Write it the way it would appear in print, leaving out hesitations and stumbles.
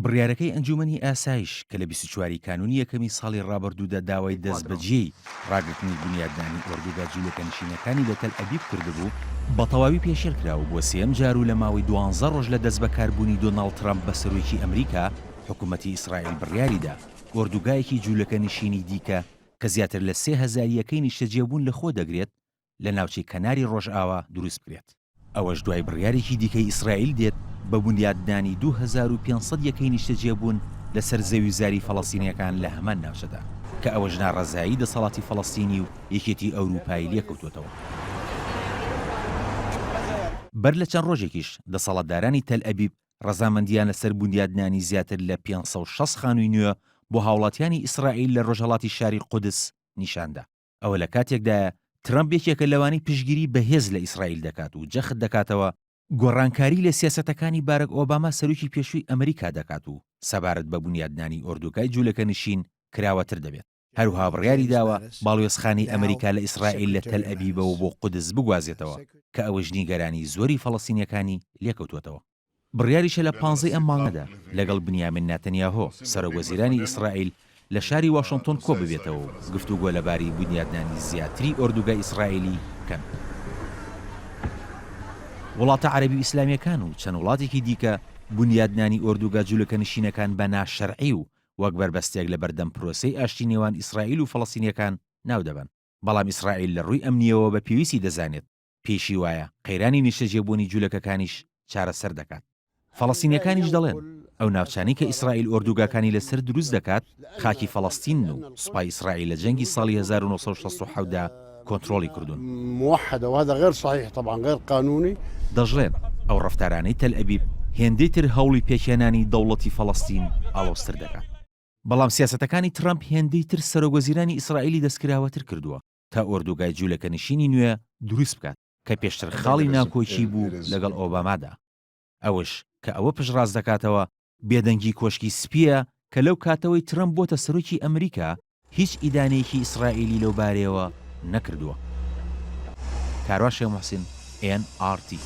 بڕیارەکەی ئەنجوومەنی ئاسایش کە لە 24 ی کانوونی یەکەمی ساڵی ڕابردوودا داوای دەستبەجێی ڕاگرتنی بونیادنانی ئۆردوگا جولەکەنشینەکانی لە تەل ئەبیب کردبوو، بە تەواوی پێشێل کرا و بۆ سێیەم جار و لە ماوەی دوانزە ڕۆژ لە دەستبەکاربوونی دۆناڵد ترەمپ بە سەرۆکی ئەمریکا، حکوومەتی ئیسرائیل بڕیاریدا ئۆردوگایەکی جولەکەنشینی دیکە کە زیاتر لە 3000 یەکەی نیشتەجێبوون لەخۆ دەگرێت لە ناوچەی کەناری ڕۆژئاوا دروست بکرێت. ئەوەش دوای بڕیارێکی دیکەی ئیسرائیل دێت بە بونیادنانی 2500 یەکەی نیشتەجێبوون لەسەر زەویوزاری فەڵەستینییەکان لە هەمان ناوچەدا، کە ئەوەش ناڕەزایی دەسەڵاتی فەڵەستینی و یەکێتی ئەوروپای لێکەوتووەتەوە. بەر لە چەند ڕۆژێکیش دەسەڵاتدارانی تەلئەبیب ڕەزامەندییان لەسەر بونیادنانی زیاتر لە 560 خانووی نوێ بۆ هاوڵاتیانی ئیسرائیل لە ڕۆژهەڵاتی شاری قودس نیشاندا. ئەوە لە کاتێکدایە ترەمپ یەکێکە لەوانەی پشتگیری بەهێز لە ئیسرائیل دەکات و جەخت دەکاتەوە، گۆڕانکاری لە سیاسەتەکانی بارەک ئۆباما سەرۆکی پێشووی ئەمریکا دەکات و سەبارەت بە بونیادنانی ئۆردوگای جولەکەنشین کراوەتر دەبێت. هەروها بڕیاری داوە باڵیۆزخانەی ئەمریکا لە ئیسرائیل لە تەلئەبیبەوە بۆ قودس بگوازێتەوە، کە ئەوەش نیگەرانی زۆری فەڵەستینییەکانی لێکەوتووەتەوە. بڕیاریشە لە پانزەی ئەم مانگەدا لەگەڵ بنیامین ناتەنیاهۆ، سەرۆکوەزیرانی ئیسرائیل لە شاری واشنتۆن کۆببێتەوە و گفتوگۆ لەبارەی بونیادنانی زیاتری ئۆردوگای ئیسرائیلی بکەن. وڵاتە عەرەبی و ئیسلامییەکان و چەند وڵاتێکی دیکە بونیادنانی ئۆردوگا جولەکەنشینەکان بە ناشەرعی و وەک بەربەستێک لەبەردەم پرۆسەی ئاشتی نێوان ئیسرائیل و فەڵەستینییەکان ناودەبەن، بەڵام ئیسرائیل لە ڕووی ئەمنییەوە بە پێویستی دەزانێت پێیشی وایە قەیرانی نیشتەجێبوونی جولەکەکانیش چارەسەر دەکات. فەڵەستینییەکانیش دەڵێن، ئەو ناوچانەی کە ئیسرائیل ئۆردوگاکانی لەسەر دروست دەکات خاکی فەڵەستینن و سوپای ئیسرائیل لە جەنگی ساڵی 1967 دا کۆنترۆڵی کردوون. دەشڵێن، ئەو ڕەفتارانەی تەلئەبیب هێندەی تر هەوڵی پێکهێنانی دەوڵەتی فەڵەستین ئاڵۆزتر دەکات. بەڵام سیاسەتەکانی ترەمپ هێندەی تر سەرۆکوەزیرانی ئیسرائیلی دەستکراوەتر کردووە. تا ئۆردوگای جولەکەنشینی نوێ دروست بکات کە پێشتر خاڵی ناکۆکی بوو لەگەڵ ئۆبامادا. ئەوەش کە ئەوە پشتڕاست دەکاتەوە بێدەنگی کۆشکی سپییە کە لەو کاتەوەی ترەمپ بۆتە سەرۆکی ئەمریکا هیچ ئیدانەیەکی ئیسرائیلی لەو بارەیەوە نەکردووە. کاروان شێخ موحسین، ئێن ئاڕ تی.